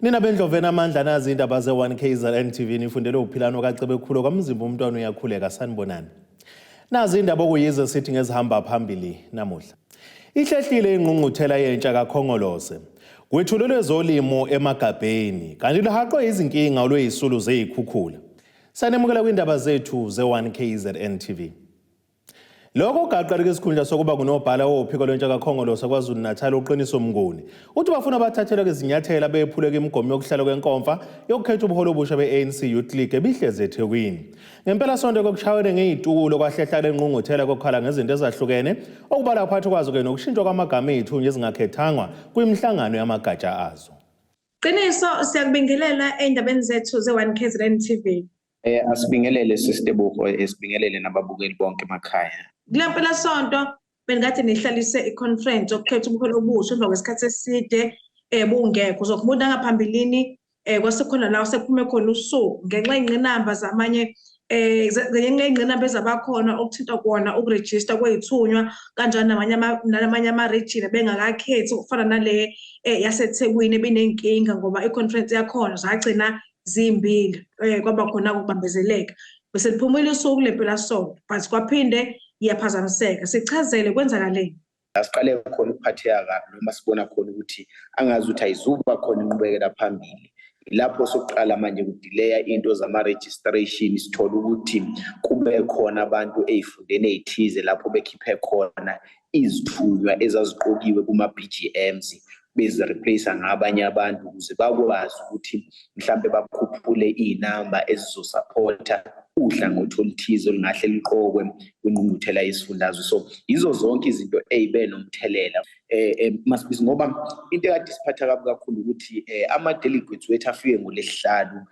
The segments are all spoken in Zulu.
Nina bendloveni amandla nazi indaba ze-1 KZN TV nifundele uphilano kaCebekhulu kwamzimba umntwana uyakhuleka sanibonani. Nazi indaba okuyize sithi ngezihamba phambili namuhla. Ihlehlile ingqungquthela yentsha kaKhongolose. Kwethulelwe ezolimo emagabheni kanti luhaqwe izinkinga olweyisulu zeyikhukhula. Sanemukela kwindaba zethu ze-1 KZN TV. Lokho ugaqeleke isikhundla sokuba ngunobhala wophiko lwentsha kaKhongolose KwaZulu-Natal uQiniso Mnguni uthi bafuna bathathelwe izinyathelo abephuleka imigomo yokuhlala kwenkomfa yokukhetha ubuholi obusha be-ANC Youth League ebihlezi eThekwini. Ngempelasonto kokushaywane ngey'tulo kwahlehla le ngqungquthela kokukhala ngezinto ezahlukene okubalwa phakathi kwazo-ke nokushintshwa kwamagama ey'thunywa ezingakhethangwa kwimihlangano yamagatsha azo. Qiniso, siyakubingelela ey'ndabeni zethu ze-1 KZN TV. Asibingelele Sis'Tebogo, sibingelele nababukeli bonke emakhaya. Kule mpelasonto benikade nihlalise i-conference yokukhetha ubuholi obusha emva kwesikhathi eside bungekho. Uzokhumbula nangaphambilini kwase khona la sekuphume khona usuku ngenxa yey'ngqinamba zamanye ngenxa yey'ngqinamba ezabakhona okuthinta kona ukurejista kwey'thunywa kanjalo namanye namanye ama-region bengakakhethi okufana nale yaseThekwini ebinenkinga ngoba i-conference yakhona zagcina zimbili kwaba khona ukubambezeleka. Bese liphumile usuku kule mpelasonto but kwaphinde iyaphazamiseka. Sichazele kwenzakaleni? Asiqale khona ukuphatheka kabi noma sibona khona ukuthi angazi ukuthi ayizuba khona inqubekela phambili. Lapho sokuqala manje kudileya into zama-registration, sithola ukuthi kube khona abantu ey'fundeni ey'thize lapho bekhiphe khona izithunywa ezaziqokiwe kuma-BGMs bezi-replace ngabanye abantu ukuze bakwazi ukuthi mhlambe bakhuphule iy'namba ezizosaphotha uhlangothi oluthize olungahle luqokwe kwingqungquthela yesifundazwe. So yizo zonke izinto ey'be nomthelela masibizi, ngoba into ekade isiphatha kabi kakhulu ukuthi ama-delegates wethu afike ngolesihlanu,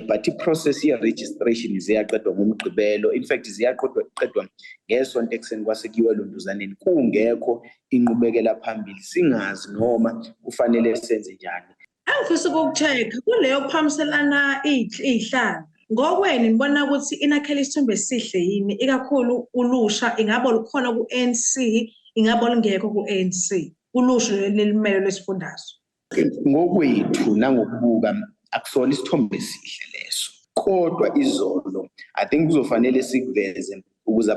but i-process ye-registration ziyaqedwa ngomgqibelo. In fact, ziyaqedwa qedwa ngesonto ekuseni, kwase kuyiwa elontuzaneni kungekho inqubekela phambili, singazi noma kufanele senze njani. Engifisa ukuku-check-a kuleyo kuphamiselana iy'hlalo. Ngokwenu nibona ukuthi inakhela isithombe esihle yini ikakhulu ulusha, ingabe olukhona ku-ANC, ingabe olungekho ku-ANC, ulusha leli lwesifundazwe? Ngokwethu nangokubuka, akusona isithombe esihle leso, kodwa izolo I think kuzofanele sikuveze ukuze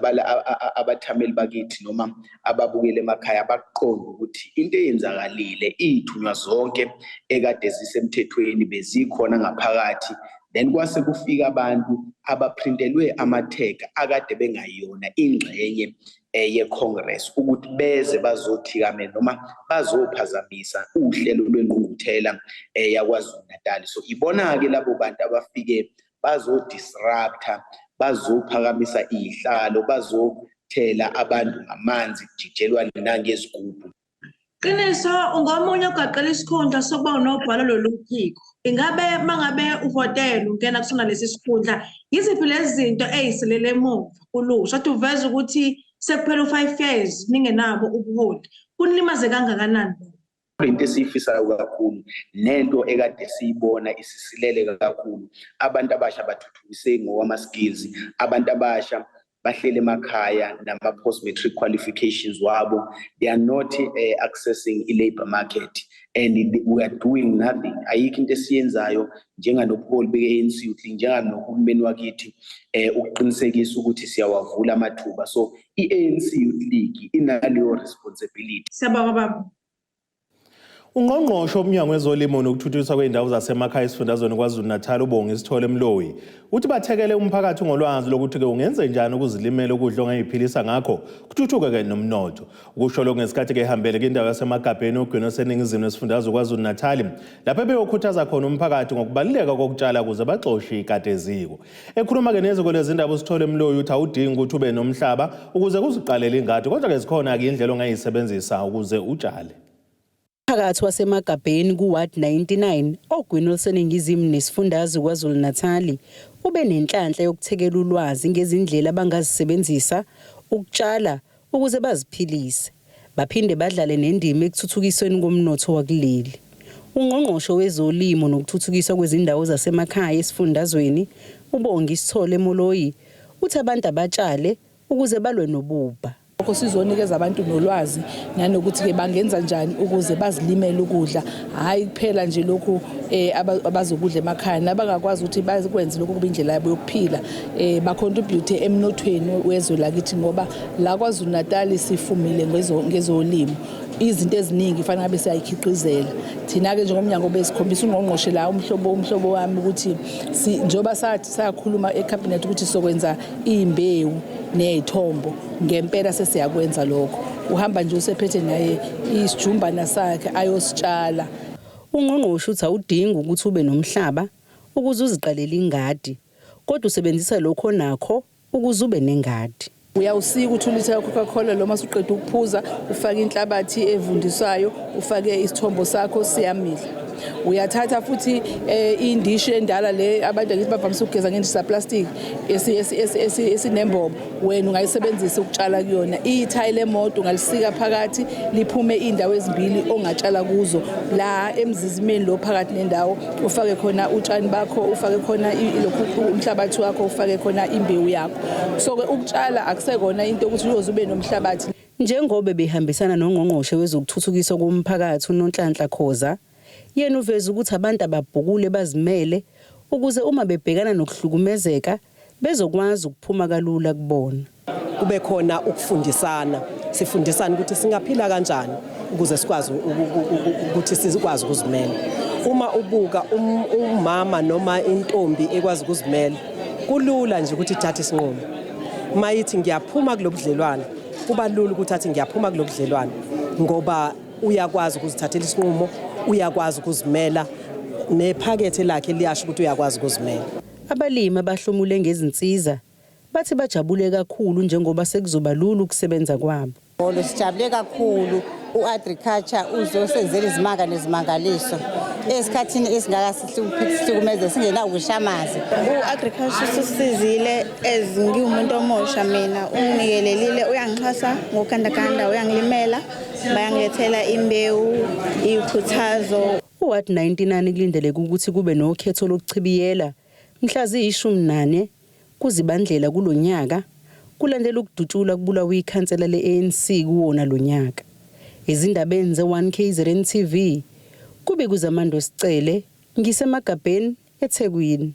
abathameli bakithi noma ababukele emakhaya baqonde ukuthi into eyenzakalile, iy'thunywa zonke ekade zisemthethweni bezikhona ngaphakathi, then kwase kufika abantu abaprintelwe ama-tag akade bengayona ingxenye ye-Congress ukuthi beze bazothikamela noma bazophazamisa uhlelo lwengqungquthela yaKwaZulu Natal. So ibona-ke labo bantu abafike bazodisrupta, bazophakamisa iy'hlalo, bazothela abantu ngamanzi, kujijelwane nangezigubhu. Qiniso, ungomunye ogaqela isikhundla sokuba unobhala lolu phiko. Ingabe mangabe uvotela ungena kusona lesi sikhundla, yiziphi lezi zinto ey'silele emuva kulusha? Kade uveza ukuthi sekuphela u-5 years ningenabo ubuholi. Kunilimaze kangakanani lokho? Into esiyifisayo kakhulu nento ekade siyibona isisilele kakhulu, abantu abasha bathuthukise ngokwama-skills. Abantu abasha bahleli emakhaya nama-post matric qualifications wabo, they are not accessing i-labour market and we are doing nothing. Ayikho into esiyenzayo njenganobuholi be-ANC Youth League, njenganohulumeni wakithi, ukuqinisekisa ukuthi siyawavula amathuba. So i-ANC Youth League inaleyo responsibility. Siyabonga, baba. Ungqongqoshe womnyango wezolimo nokuthuthukiswa kwey'ndawo zasemakhaya esifundazweni KwaZulu-Natal uBongi Sithole Mloyi uthi bathekele umphakathi ngolwazi lokuthi-ke ungenze njani ukuzilimela ukudla ongayiphilisa ngakho kuthuthuke-ke nomnotho. Ukusho lokhu ngesikhathi-ke ehambele kwindawo yaseMagabheni ogwini oseningizimu nesifundazwe KwaZulu-Natal lapho ebeyokhuthaza khona umphakathi ngokubaluleka kokutshala ukuze baxoshe ikati eziko. Ekhuluma-ke neziko lezindaba uSithole Mloyi uthi awudingi ukuthi ube nomhlaba ukuze kuziqalele ingadi, kodwa-ke zikhona-ke indlela ongayisebenzisa ukuze utshale. Phakathi waseMagabheni ku-Ward 99 ogwini oluseningizimu nesifundazwe KwaZulu-Natali ube nenhlanhla yokuthekela ulwazi ngezindlela abangazisebenzisa ukutshala ukuze baziphilise, baphinde badlale nendima ekuthuthukisweni komnotho wakuleli. Ungqongqoshe wezolimo nokuthuthukiswa kwezindawo zasemakhaya esifundazweni uBongi Sithole Moloi uthi abantu abatshale ukuze balwe nobubha. Yingakho sizonikeza abantu nolwazi nanokuthi-ke bangenza njani ukuze bazilimele ukudla, hhayi kuphela nje lokhu abazokudla emakhaya, nabangakwazi ukuthi bakwenze lokhu kube indlela yabo yokuphila, bacontribute emnothweni wezwe lakithi, ngoba la KwaZulu Natal sifumile ngezolimo. Izinto eziningi fanele ngabe siyayikhiqizela thina-ke. Njengomnyango besikhombisa ungqongqoshe la umhlobo wami ukuthi njengoba sathi sakhuluma ecabinet ukuthi sokwenza iy'mbewu ney'thombo, ngempela sesiyakwenza lokho. Uhamba nje usephethe naye isijumbana sakhe ayositshala. Ungqongqoshe uthi awudingi ukuthi ube nomhlaba ukuze uziqalele ingadi, kodwa usebenzisa lokho onakho ukuze ube nengadi. Uyawusika uthulitha ka-Coca-Cola lo, mase uqeda ukuphuza ufake inhlabathi evundisayo, ufake isithombo sakho, siyamila. Uyathatha futhi indishi endala le abantu akithi bavamise ukugeza ngendishi zaplastic esinembobo, wena ungayisebenzisa ukutshala kuyona. Ithayi lemoto ungalisika phakathi liphume iy'ndawo ezimbili ongatshala kuzo la emzizimeni lo phakathi nendawo, ufake khona utshani bakho, ufake khona lokhu umhlabathi wakho, ufake khona imbewu yakho. So-ke ukutshala akusekona into yokuthi uyoze ube nomhlabathi. Njengoba behambisana nongqongqoshe wezokuthuthukiswa komphakathi uNonhlanhla Khoza, yena uveza ukuthi abantu ababhukule bazimele ukuze uma bebhekana nokuhlukumezeka bezokwazi ukuphuma kalula kubona. Kube khona ukufundisana, sifundisana ukuthi singaphila kanjani ukuze sikwazi ukuthi sikwazi ukuzimela. Uma ubuka umama noma intombi ekwazi ukuzimela, kulula nje ukuthi ithathe isinqumo. Mayithi ngiyaphuma kulobudlelwane, kuba lula ukuthi athi ngiyaphuma kulobudlelwane, ngoba uyakwazi ukuzithathela isinqumo, uyakwazi ukuzimela, nephakethe lakhe liyasho ukuthi uyakwazi ukuzimela. Abalimi abahlomule ngezinsiza bathi bajabule kakhulu njengoba sekuzoba lula ukusebenza kwabo. Holo sijabule kakhulu, u-agriculture uzosenzela izimanga nezimangaliso. Esikhathini esingaka sihlukumeze singenawo amanzi. U-agriculture usisizile as ngiwumuntu omusha mina, unginikelelile, uyangixhasa ngokandakanda, uyangilimela, bayangilethela imbewu, ikhuthazo. Uward 99 kulindeleke ukuthi kube nokhetho lokuchibiyela mhla ziyi-14 kuZibandlela kulonyaka, kulandela ukudutshulwa kubulawa ikhansela le-ANC kuwona lonyaka. Ezindabeni ze-1 KZN TV, kube kuZamando Sicele, ngiseMagabheni, eThekwini.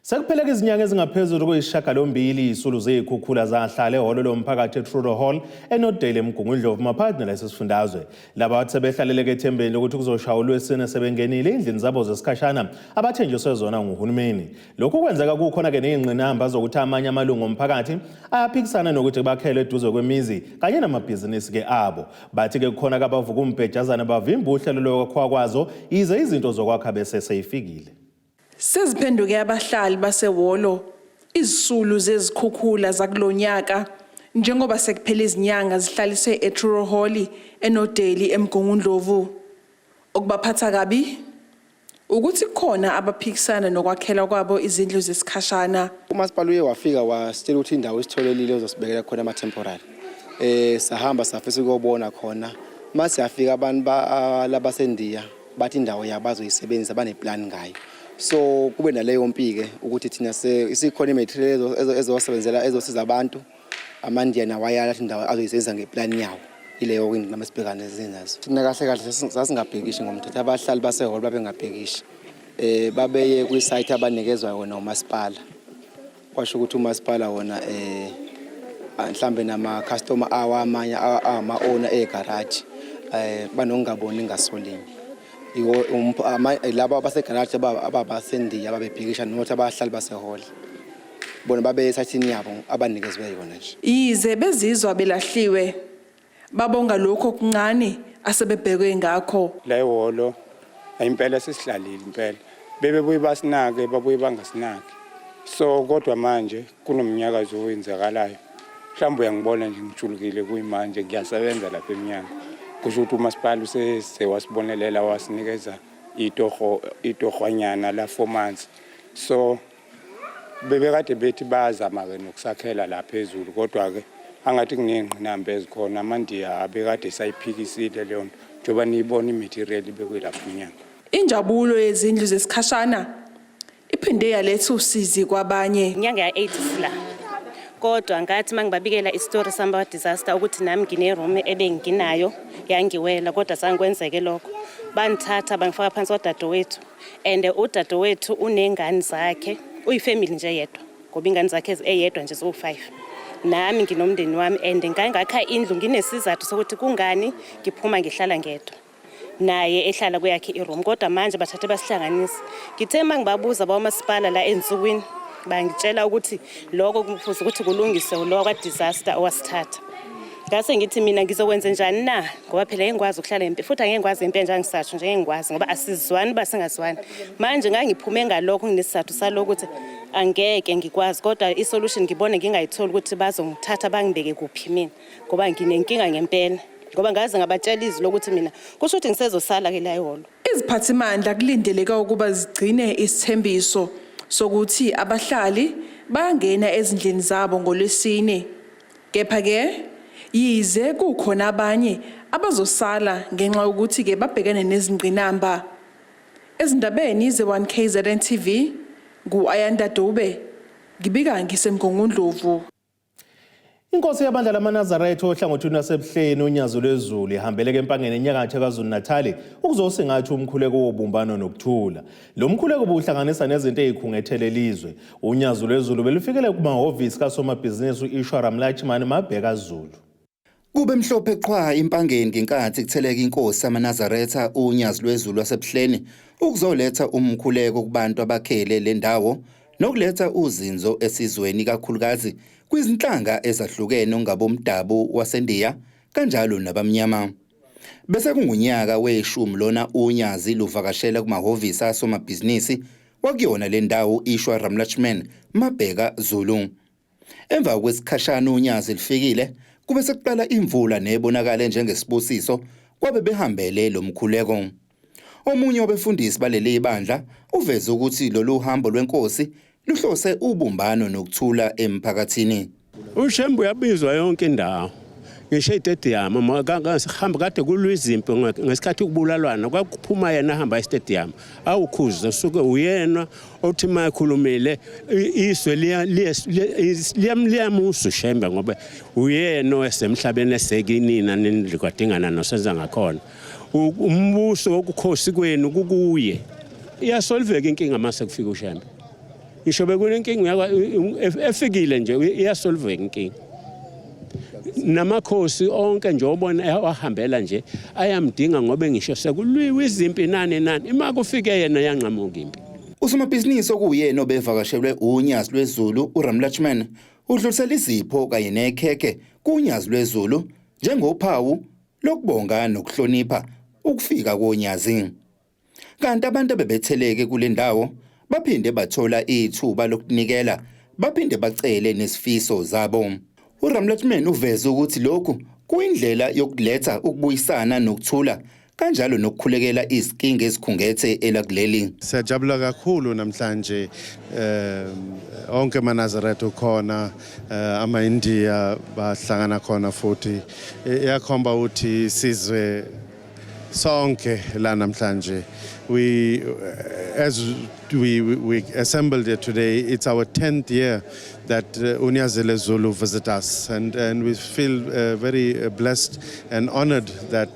Sekupheleke izinyanga ezingaphezulu kuyisishiyagalombili izisulu zey'khukhula zahlala ehholo lomphakathi eTrudo Hall eNorthdale eMgungundlovu maphakathi nalesi sifundazwe. Laba bathi sebehlaleleke ethembeni lokuthi kuzoshaya uLwesine sebengenile endlini zabo zesikhashana abathenjiswe zona nguhulumeni. Lokhu kwenzeka kukhona-ke ney'ngqinamba zokuthi amanye amalungu omphakathi ayaphikisana nokuthi bakhelwe eduze kwemizi kanye namabhizinisi-ke abo. Bathi-ke kukhona kabavuka umbhejazana bavimba uhlelo lokwakhiwa kwazo yize izinto zokwakha bese seyifikile. Seziphenduke abahlali baseWolo izisulu zezikhukhula zakulonyaka njengoba sekuphela izinyanga zihlaliswe eTruro Hall eNorthdale eMgungundlovu. Okubaphatha kabi ukuthi kukhona abaphikisana nokwakhelwa kwabo izindlu zesikhashana. Umasipala uye wafika wasitshela ukuthi indawo isitholelile uzosibekela khona ama-temporary. Sahamba safisa ukuyobona khona. Mase yafika abantu labasendiya bathi indawo yabo bazoyisebenzisa, baneplan ngayo. So kube naleyo mpi-ke ukuthi thina isikhona i-material ezosebenzela ezosiza abantu, amandiya nawo ayala athi indawo azoyisebenzisa ngeplan yawo. Ileyo ingqinamba esibhekane nazo. Thina kahle kahle sasingabhekishi ngomthetho, abahlali basehholo babengabhekishi. Babeye kwi-site abanikezwa yona umasipala. Kwasho ukuthi umasipala wona mhlambe nama-customer awo amanye ama-owner egaraji banokungaboni ngasolinye. Laba abasegaraji ababasendiya ababebhikisha not abahlali basehholo. Bona babeye esayithini yabo abanikezwe yona nje. Yize bezizwa belahliwe, babonga lokho okuncane asebebhekwe ngakho. La ehholo impela sesihlalile impela, bebebuye basinake, babuye bangasinaki. So kodwa manje kunomnyakazo owenzakalayo, mhlawumbe uyangibona nje ngijulukile kuyimanje ngiyasebenza lapha emnyango. Kusho ukuthi umasipala usesewasibonelela wasinikeza itoho, itohwanyana la 4 months. So bebekade bethi bayazama-ke nokusakhela la phezulu, kodwa-ke angathi kuney'ngqinamba ezikhona, amandiya abekade esayiphikisile leyo nto njengoba niyibona i-material ibekwe lapha emnyango. Injabulo yezindlu zesikhashana iphinde yaletha usizi kwabanye. Inyanga ya-8 sila. Kodwa ngathi uma ngibabikela isitori sami bakwa-disaster ukuthi nami ngine-room ebenginayo yangiwela kodwa zange kwenzeke lokho. Bangithatha bangifaka phansi kwadadewethu and udadewethu unengane zakhe, uyifamily nje yedwa ngoba ingane zakhe eyedwa nje ziwu-5. Nami nginomndeni wami and ngangakha indlu nginesizathu sokuthi kungani ngiphuma ngihlala ngedwa. Naye ehlala kweyakhe iroom kodwa manje bathathe basihlanganisa. Ngithe uma ngibabuza bawomasipala la ensukwini bangitshela ukuthi lokho kufuze ukuthi kulungiswe lo kwa-disaster owasithatha. Ngase ngithi mina ngizokwenza njani na ngoba phela ngeke ngikwazi ukuhlala impi futhi angeke ngikwazi impela njengoba ngisasho nje ngeke ngikwazi ngoba asizwani uba singazwani. Manje ngangiphume ngalokho nginesizathu salokho ukuthi angeke ngikwazi kodwa i-solution ngibone ngingayitholi ukuthi bazongithatha bangibeke kuphi mina ngoba nginenkinga ngempela. Ngoba ngaze ngabatshela izwi lokuthi mina kusho ukuthi ngisezosala ke la ehholo. Iziphathimandla kulindeleke ukuba zigcine isithembiso sokuthi abahlali bayangena ezindlini zabo ngoLwesine. Kepha-ke yize kukhona abanye abazosala ngenxa yokuthi-ke babhekene nezingqinamba. Ezindabeni ze-1 KZN TV, ngu-Ayanda Dube, ngibika ngiseMgungundlovu. Inkosi yabandla lamaNazaretha ohlangothini lwaseBuhleni uNyazi lwezulu ihambeleke eMpangeni enyakatho yaKwaZulu-Natali ukuzosingatha umkhuleko wobumbano nokuthula. Lo mkhuleko ubuhlanganisa nezinto ezikhungethele lizwe. UNyazi lwezulu belufikele kumahhovisi kasomabhizinisi u-Ishwar Ramlachman Mabheka Zulu. Kube mhlophe qhwa iMpangeni ngenkathi kutheleka inkosi yamaNazaretha uNyazi lwezulu lwaseBuhleni ukuzoletha umkhuleko kubantu abakhele le ndawo nokuletha uzinzo esizweni ikakhulukazi kwizinhlanga ezahlukene ongabomdabu waseNdiya kanjalo nabamnyama. Bese kungunyaka weshumi lona uNyazi luvakashela kumahhovisi asomabhizinisi wakuyona le ndawo Ishwar Ramlachman Mabheka Zulu. Emva kwesikhashana uNyazi lufikile kube sekuqala imvula nebonakale njengesibusiso kwabe behambele lo mkhuleko. Omunye wabefundisi baleli bandla uveze ukuthi lolu hambo lwenkosi luhlose ubumbano nokuthula emphakathini. UShembe uyabizwa yonke indawo. Ngisho estadium hamba kade kulwa izimpi ngesikhathi kubulalwana kwakuphuma yena ahamba estadium awukhuza suke uyena othi uma ekhulumile izwe liyamusa uShembe ngoba uyena osemhlabeni esekinina nindikwadingana nosenza ngakhona umbuso wokukhosi kwenu kukuye iyasolveka inkinga mase kufika uShembe ngisho bekunenkinga efikile nje iyasolveka inkinga namakhosi onke nje obona wahambela nje ayamdinga ngoba ngisho sekulwiwe izimpi nani nani ima kufike yena yanqamuka impi. Usomabhizinisi okuyena obevakashelwe uNyazi lwezulu uRam Lachman udlulisela izipho kanye nekhekhe kuNyazi lwezulu njengophawu lokubonga nokuhlonipha ukufika koNyazi. Kanti abantu abebetheleke kule ndawo baphinde bathola ithuba lokunikela baphinde bacele nesifiso zabo. uRam Lachman uveze ukuthi lokhu kuyindlela yokuletha ukubuyisana nokuthula kanjalo nokukhulekela izikinga ezikhungethe elakuleli. Siyajabula kakhulu namhlanje onke amaNazaretha ukhona ama-India bahlangana khona futhi iyakhomba ukuthi sizwe sonke la namhlanje. We as we assembled here today, it's our 10th year that Unyazi Lwezulu visit us, and we feel very blessed and honored that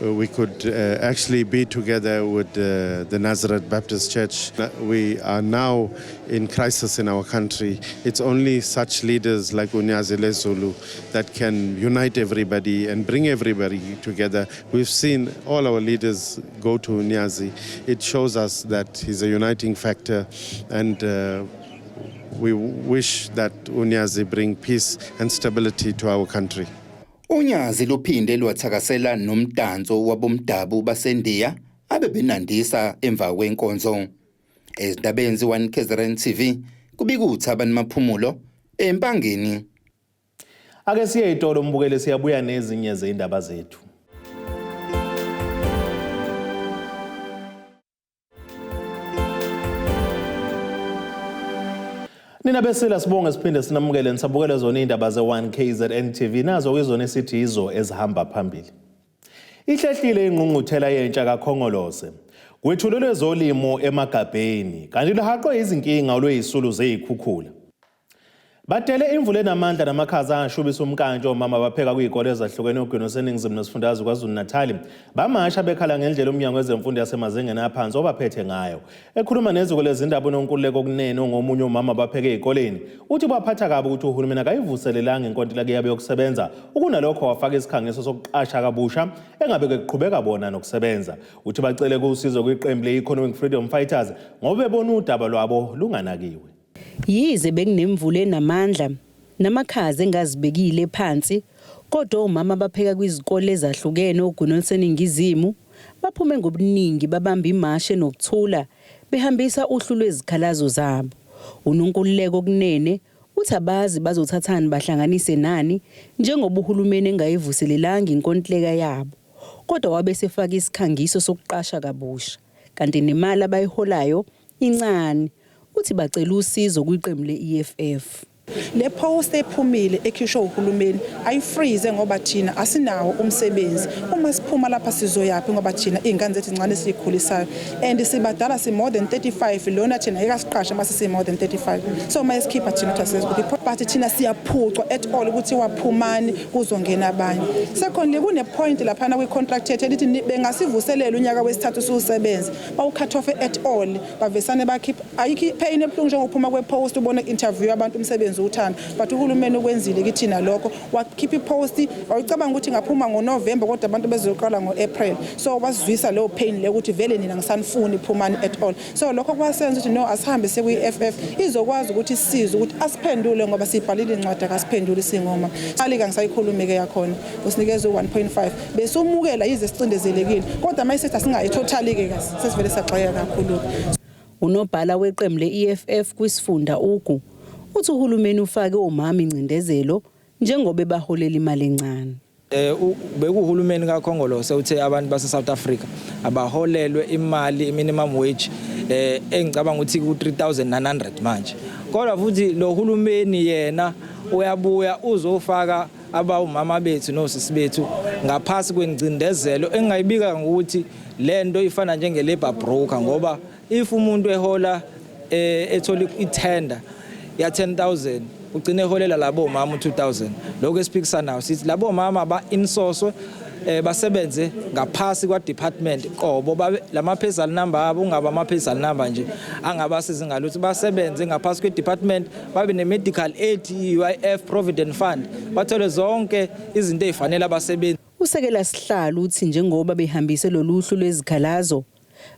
we could actually be together with the Nazareth Baptist Church. We are now in crisis in our country. It's only such leaders like Unyazi Lwezulu that can unite everybody and bring everybody together. We've seen all our leaders go to Unyazi. It shows us that he's a uniting factor, and we wish that Unyazi bring peace and stability to our country. UNyazi luphinde lwathakasela nomdanso wabomdabu baseNdiya abebenandisa emva kwenkonzo. Ezindabeni ze-1 KZN TV kubika uThabani Maphumulo eMpangeni. Ake siye itolo mbukele, siyabuya nezinye zeindaba zethu. Nina besila sibonge siphinde sinamukele nisabukele zona indaba ze-1 KZN TV nazo kuyizona esithi yizo ezihamba phambili. Ihlehlile ingqungquthela yentsha kaKhongolose. Kwethulelwe ezolimo emagabheni kanti lihaqwe izinkinga olweyisulu zeyikhukhula. Badele imvula enamandla namakhaza ashubisa umnkantsho omama abapheka kwizikole ezahlukene ogwini oseningizimu nesifundazwe KwaZulu-Natal. Bamasha bekhala ngendlela umnyango wezemfundo yasemazingeni aphansi obaphethe ngayo. Ekhuluma neziko lezindaba uNonkululeko Kunene ongomunye umama abapheke ezikoleni uthi baphatha kabi ukuthi uhulumeni akayivuselelanga inkontileka yabo yokusebenza ukunalokho wafaka isikhangiso sokuqasha kabusha engabe kuqhubeka bona nokusebenza. Uthi bacele kusizo kwiqembu le-Economic Freedom Fighters ngoba bebona udaba lwabo lunganakiwe. Yize bekunemvula enamandla namakhaza engazibekile phansi kodwa omama abapheka kwizikole ezahlukene oGwini oluseNingizimu baphume ngobuningi babamba imashi enokuthula behambisa uhlu lwezikhalazo zabo. UNonkululeko Kunene uthi abazi bazothathani bahlanganise nani njengoba uhulumeni engayivuselelanga inkontileka yabo kodwa wabe esefaka isikhangiso sokuqasha kabusha kanti nemali abayiholayo incane. Uthi bacela usizo kwiqembu le-EFF. Le post ephumile ekhishwe uhulumeni ayifreeze ngoba thina asinawo umsebenzi. Uma siphuma lapha sizoyaphi ngoba thina iy'ngane zethu zincane esiy'khulisayo and sibadala si more than 35 lona thina ngeke asiqashe uma sisi more than 35 so uma esikhipha thina uthi asizikuphi but thina siyaphucwa at all ukuthi waphumani kuzongena abanye. Secondly kune-point laphana kwi-contract yethu elithi bengasivuselela unyaka wesithathu siwusebenze bawu-cut off at all bavesane bakhipha. Ayikho ipain ebuhlungu njengokuphuma kwe-post ubone interview abantu umsebenzi uwuthanda but uhulumeni ukwenzile kithina lokho wakhipha i-post wawucabanga ukuthi ngaphuma ngoNovember kodwa abantu bezoqala ngo-April so wasizwisa leyo pain leyo ukuthi vele nina ngisanifuni phumani at all so lokho kwasenza ukuthi no asihambe sekuyi-EFF izokwazi ukuthi sisize ukuthi asiphendule ngoba sibhalile incwadi akasiphenduli singoma alika ngisayikhulumi-ke yakhona usinikeza u-1.5 besumukela yize sicindezelekile kodwa uma isithi asingayi totally-ke sesivele saxakeka kakhulu. Unobhala weqembu le-EFF kwisifunda Ugu uthi uhulumeni ufake omama ingcindezelo njengoba ebaholela imali encane. Bekuhulumeni kaKhongolose uthe abantu base South Africa abaholelwe imali minimum wage engicabanga ukuthi ku 3900 manje, kodwa futhi lo hulumeni yena uyabuya uzofaka abawumama bethu nosisi bethu ngaphasi kwengcindezelo engayibika ngokuthi lento ifana njenge labor broker, ngoba if umuntu ehola ethola itender ya 10000 ugcine eholela labo mama u2000. Lokho esiphikisanayo sithi labo mama ba insource basebenze ngaphasi kwa department qobo lama PERSAL number abo ungaba ama PERSAL number nje angabasiza ngalutho, basebenze ngaphasi kwe department babe ne medical aid, UIF, provident fund, bathole zonke izinto ezifanele abasebenzi. Usekela sihlalo uthi njengoba behambise lolu hlu lwezikhalazo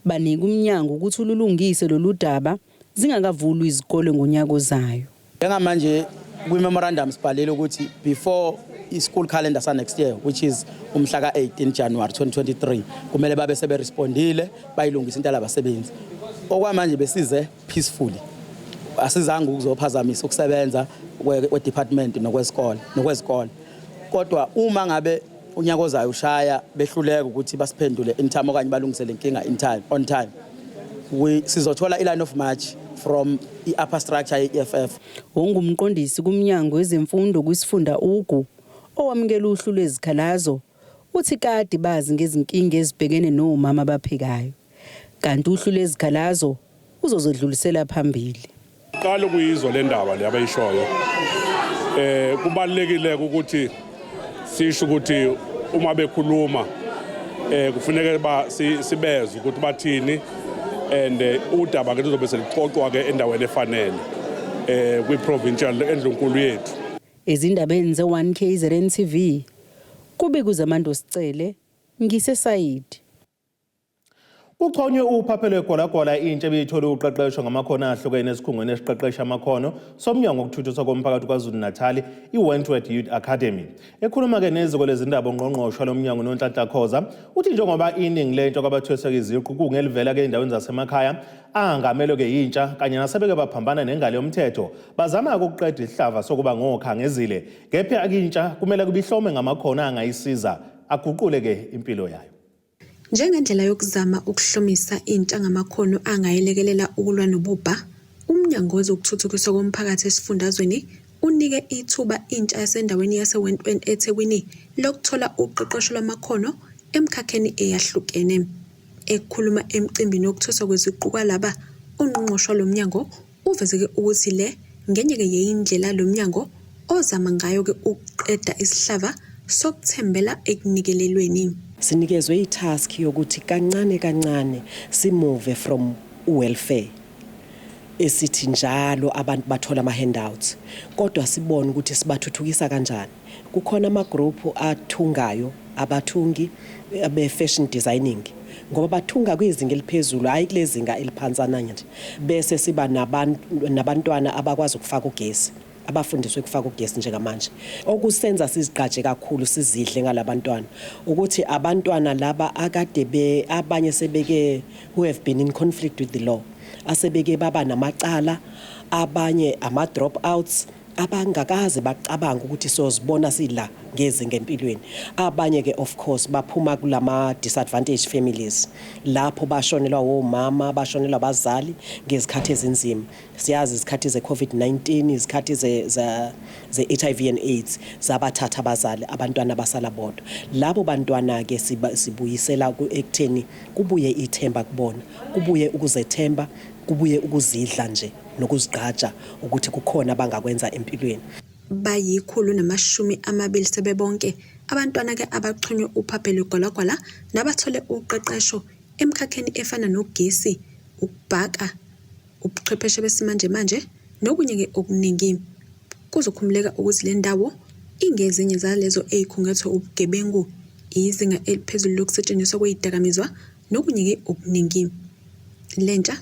banika umnyango ukuthi ululungise lolu daba zingakavulwa izikole ngonyaka ozayo. Njengamanje kwi-memorandum sibhalile ukuthi before i-school calendar sa next year, which is umhla ka-18 January 2023, kumele babe seberespondile bayilungisa into labasebenzi. Okwamanje besize peacefully, asizange ukuzophazamisa ukusebenza kwe-department nokwesikole nokwezikole, kodwa uma ngabe unyaka ozayo ushaya behluleka ukuthi basiphendule in time okanye balungise le nkinga in time on time, we sizothola i-line of march from i-upper structure ye-EFF. Ongumqondisi kumnyango wezemfundo kwisifunda Ugu owamukela uhlu lwezikhalazo uthi kade bazi ngezinkinga ezibhekene nomama abaphekayo kanti uhlu lwezikhalazo uzozodlulisela phambili. Qala ukuyizwa le ndaba le abayishoyo. Kubalekile ukuthi sisho ukuthi uma bekhuluma kufuneka ba sibeze ukuthi bathini and udaba ke luzobe selixoxwa ke endaweni efanele kwi provincial endlunkulu yethu. Ezindabeni ze-1 KZN TV kube kuZamando Sicele ngiseSayidi. Kuchonywe uphaphelo egolagolwa intsha ebiyithola uqeqesho ngamakhono ahlukene esikhungweni esiqeqesha amakhono somnyango wokuthuthukiswa komphakathi KwaZulu-Natal i-Wentworth Youth Academy. Ekhuluma-ke neziko lezindaba ungqongqoshe lomnyango Nonhlanhla Khoza uthi njengoba iningi lentsha kwabathweswe iziqu kungelivela-ke ey'ndaweni zasemakhaya angamelwe-ke yintsha kanye nasebeke baphambana nengalo yomthetho bazama-ke ukuqeda isihlava sokuba ngokhangezile, kepha intsha kumele kube ihlome ngamakhono angayisiza aguqule-ke impilo yayo. Njengendlela yokuzama ukuhlomisa intsha ngamakhono angayilekelela ukulwa nobubha, uMnyango Wezokuthuthukiswa Komphakathi esifundazweni unike ithuba intsha yasendaweni yaseWentworth eThekwini lokuthola uqeqesho lwamakhono emkhakheni eyahlukene. Ekhuluma emcimbini wokuthweswa kweziqu kwalaba, ungqongqoshe walo mnyango uvezeke ukuthi le Ngenye-ke yeyindlela lo mnyango ozama ngayo-ke ukuqeda isihlava sokuthembela ekunikelelweni. Sinikezwe i-task yokuthi kancane kancane si-move from u-welfare esithi njalo abantu bathola ama-handouts kodwa sibone ukuthi sibathuthukisa kanjani. Kukhona ama-group athungayo, abathungi be-fashion designing ngoba bathunga kwizinga eliphezulu, hhayi kule zinga eliphansana nje. Bese siba nabantwana abakwazi ukufaka ugesi, abafundiswe ukufaka ugesi njengamanje. Okusenza sizigqaje kakhulu sizidle ngalabantwana ukuthi abantwana laba akade be abanye sebeke who have been in conflict with the law, asebeke baba namacala, abanye ama-drop outs abangakaze bacabanga ukuthi siyozibona sila ngezinga empilweni. Abanye ke of course baphuma kulama disadvantaged families lapho bashonelwa omama, bashonelwa abazali ngezikhathi ezinzima. Siyazi izikhathi ze-COVID-19, izikhathi ze-HIV and AIDS zabathatha abazali, abantwana basala bodwa. Labo bantwana ke sibuyisela ekutheni kubuye ithemba kubona, kubuye ukuzethemba, kubuye ukuzidla nje nokuzigqaja ukuthi kukhona abangakwenza empilweni. Bayi-120 sebebonke abantwana-ke abaxhunywe uphaphe lwegwalagwala nabathole uqeqesho emikhakheni efana nogesi, ukubhaka, ubuchwepheshe besimanjemanje nokunye-ke okuningi. Kuzokhumuleka ukuthi le ndawo ingezinye zalezo ey'khungethwe ubugebengu, izinga eliphezulu lokusetshenziswa kwezidakamizwa nokunye-ke okuningi. Lentsha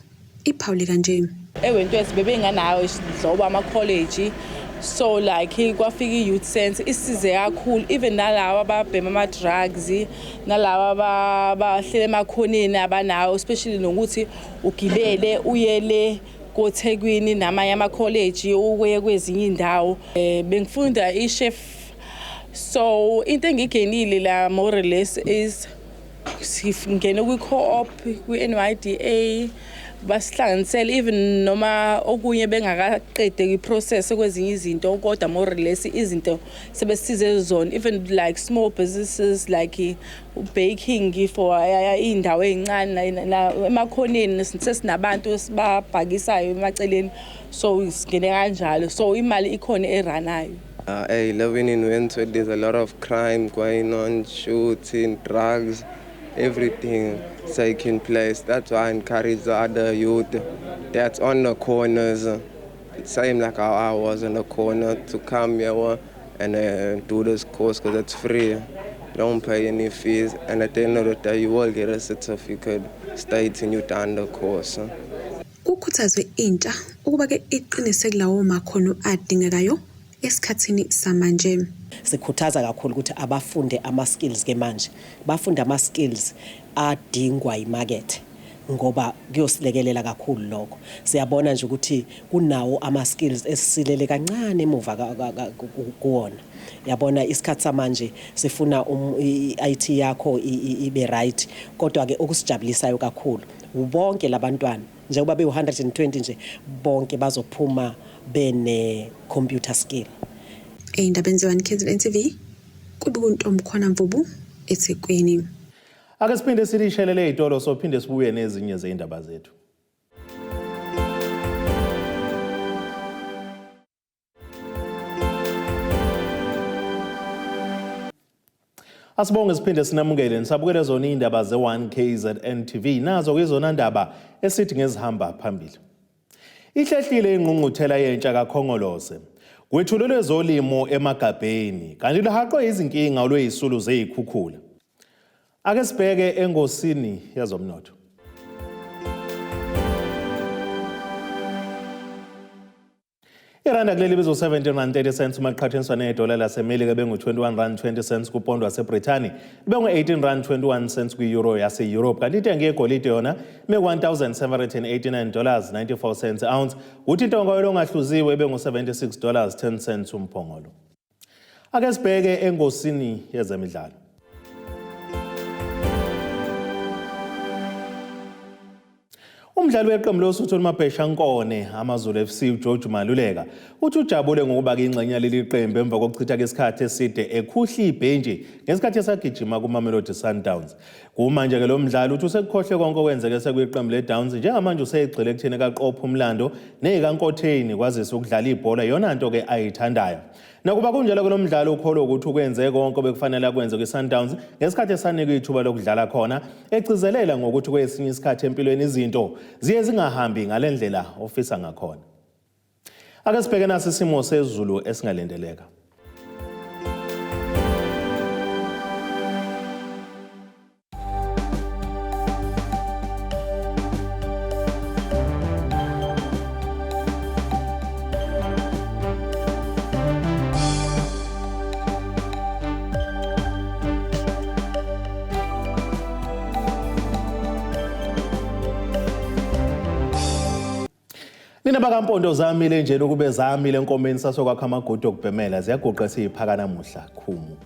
iphawule kanje. EWentworth bebenganayo nhlobo ama-college, so like kwafika i-youth center isize kakhulu, even nalaba ababhema ama-drugs, nalaba abahlele emakhoneni abanawo, especially nokuthi ugibele uyele koThekwini namanye ama-college ukuye kwezinye iy'ndawo. Bengifunda i-chef, so into engigenile la more or less is singene kwi-co-op, kwi-NYDA, basihlanganisele even noma okunye bengakaqede kwi-process kwezinye izinto, kodwa more or less izinto sebesisize zona, even like small businesses like baking for iy'ndawo ey'ncane emakhoneni, sesinabantu esibabhakisayo emaceleni, so singene kanjalo, so imali ikhona eranayo. Hey, living in Wentworth, there's a lot of crime going on, shooting, drugs, everything taking place. That's why I encourage the other youth that's on the corners, same like how I was in the corner, to come here and do this course because it's free. You don't pay any fees, and at the end of the day, you will get a certificate stating you've done the course. Kukhuthazwe intsha ukuba ke iqinise kulawo makhono adingekayo esikhathini samanje. Sikhuthaza kakhulu ukuthi abafunde ama-skills ke manje, bafunde ama-skills adingwa imakethe ngoba kuyosilekelela kakhulu lokho. Siyabona nje ukuthi kunawo ama-skills esisilele kancane emuva kuwona. Yabona isikhathi samanje sifuna i-IT yakho ibe right, kodwa ke okusijabulisayo kakhulu bonke labantwana njengoba bewu-120 nje bonke bazophuma bene computer skill. Ey'ndabeni ze-1 KZN TV, kubika uNtombikhona Mvubu eThekwini. Ake siphinde silishelele ey'tolo, sophinde sibuye nezinye zey'ndaba zethu. Asibonge siphinde sinamukele nisabukele zona iy'ndaba ze-1 KZN TV, nazo kuyizona ndaba esithi ngezihamba phambili. Ihlehlile ingqungquthela yentsha kaKhongolose. Kwethulelwe ezolimo emagabheni kanti lihaqwe izinkinga olweyisulu zeyikhukhula. Ake sibheke engosini yezomnotho. Iranda kuleli bizo 17 rand 30 cents uma liqhathaniswa nedola laseMelika bengu-21 rand 20 cents kupondo waseBrithani, bengu-18 rand 21 cents kwi-euro yase-Europe, kanti intengo yegolide yona ime 1789 dollars 94 cents ounce, kuthi intongo yolongahluziwe bengu-76 dollars 10 cents umphongolo. Ake sibheke engosini yezemidlalo. Umdlali weqembu loSuthu oluMabhesha Nkone AmaZulu FC uGeorge Maluleka uthi ujabule ngokuba ingxenye yaleli qembu emva kokuchitha isikhathi eside ekhuhla ibhentshi ngesikhathi esagijima kuMamelodi Sundowns. Kumanje-ke lo mdlali uthi usekukhohlwe konke okwenzeke sekwiqembu le-Downs njengamanje usegxile ekutheni kaqophe umlando neyikaNkotheni kwazise ukudlala ibhola iyona nto-ke ayithandayo. Nakuba kunjalo ke lo mdlali ukholwa ukuthi ukwenze konke obekufanele akwenze kwi-Sundowns ngesikhathi esanikwa ithuba lokudlala khona, egcizelela ngokuthi kwesinye isikhathi empilweni izinto ziye zingahambi ngale ndlela ofisa ngakhona. Ake sibheke nasi isimo sezulu esingalindeleka. Nina bakampondo zamile nje lokube zamile enkomeni sasokwakha amagudu okubhemela ziyaguqa siyiphaka namuhla khumu.